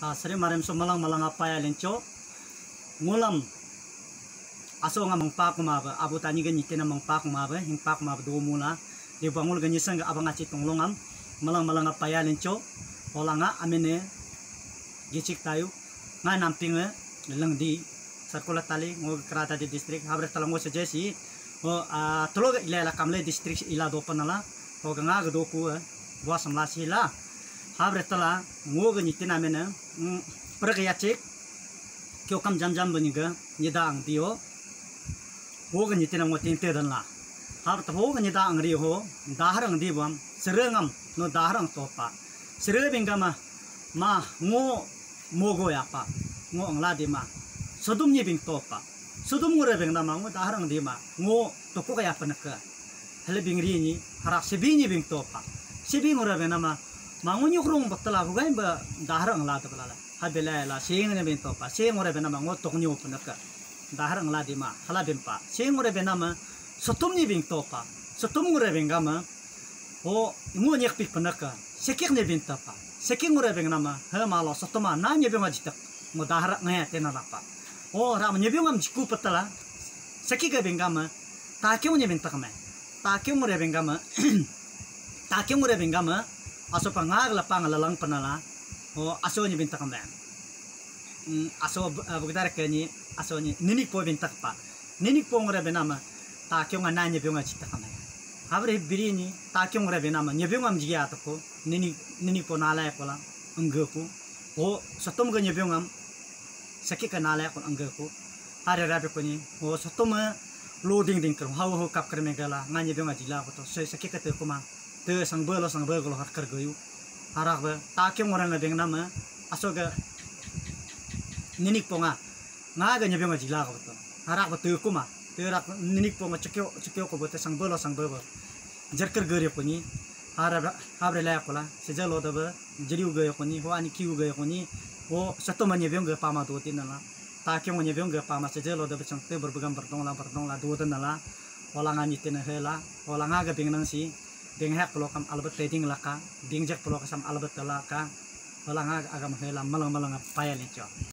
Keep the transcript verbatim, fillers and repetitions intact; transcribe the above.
Ah, seri marem so malang malang apaya lencho. Ngulam aso nga mengpa kuma ba, Abu Tani ga nyitina mengpa kuma ba, hingpa kuma ba do mula. Di bangul ga nyisang ga abang aci tunglongam, malang malang apaya lencho. Olanga amene gicik tayu, nga namping lengdi, circular tali, ngo Kra Daadi district, habre tala ngo sejesi, o, ah, telo ga ila la kamle district ila do panala, o, nga ga do ku, eh, dua samla si la. Habre tala ngo ga nyitina mene, mm, perga yacik, kyo kam jam jam bani ga nyida ang dio. Ho ga nyitina ngo tinte dan la. Habre ta ho ga nyida ang ri ho, dahar ang di bam, serengam no dahar ang topa. Sere bingama, ma ngo mogo ya pa, ngo ang la di ma. Sodum ni bing topa. Sodum ngure bing nama ngo dahar ang di ma, ngo toko kaya peneke. Hele bing ri ni, harak sebi ni bing topa. Sebi ngure bing nama, ma ngo nyukrung betela bugai be dahar ang la de belala. Habela la sing ni bing topa. Sing ngure bing nama ngo tok nyu peneke. Dahar ang la di ma, hala bing pa. Sing ngure bing nama, sotum ni bing topa. Sotum ngure bing gama, o, ngo nyek pik peneke. Sekik ni bing topa. Sekik ngure bing nama, he malo sotoma na nyebing ajitek. Ngo dahar nge tena lapa. O, ram nyebing am jiku petela. Sekik ga bing gama, takyong ni bing tak me. Takyong ngure bing gama, takyong ngure bing gama, aso pa ngag lapang lalang penala. O, aso ni bing tak me. Mm, aso b-, ah, bugdar ke ni, aso ni, ninik po bing tak pa. Ninik po ngure bing nama, takyong ana nyebing ajitek me. Habre biri ni, takyong ngure bing nama, nyebing am jia toko, ninik, ninik po nalai kola, engge ko. O, sotum ga nyebing am, seki ka nalai ko engge ko. Hari rabe ko ni, o, sotum, eh, lo ding ding ker, hau hau kap ker megala, nga nyebing ajila ko to, se seki ka te kuma, te sang belo, sang belo har ker gayu. Harak be, takyong ngure bing nama, aso ga, ninik po nga, nga ga nyebing ajila ko to. Harak be te kuma, te rak ninik po nga cekyo, cekyo ko bote sang belo, sang belo. Jerker gari ko ni, habre, habre la ko la, seja lo da be, jeriu ga ko ni, ho ani kiu ga ko ni, ho sotum nyebing ga pama do tin la. Takyong nyebing ga pama seja lo da be chang te berbegam berdong la, berdong la do den la. Ola nga nyitina hela, ola nga ga bing nang si, bing hek pelo kam albat teding laka, bing jek pelo kasam albat telaka, ola nga ga agam hela malang malang apaya lencho.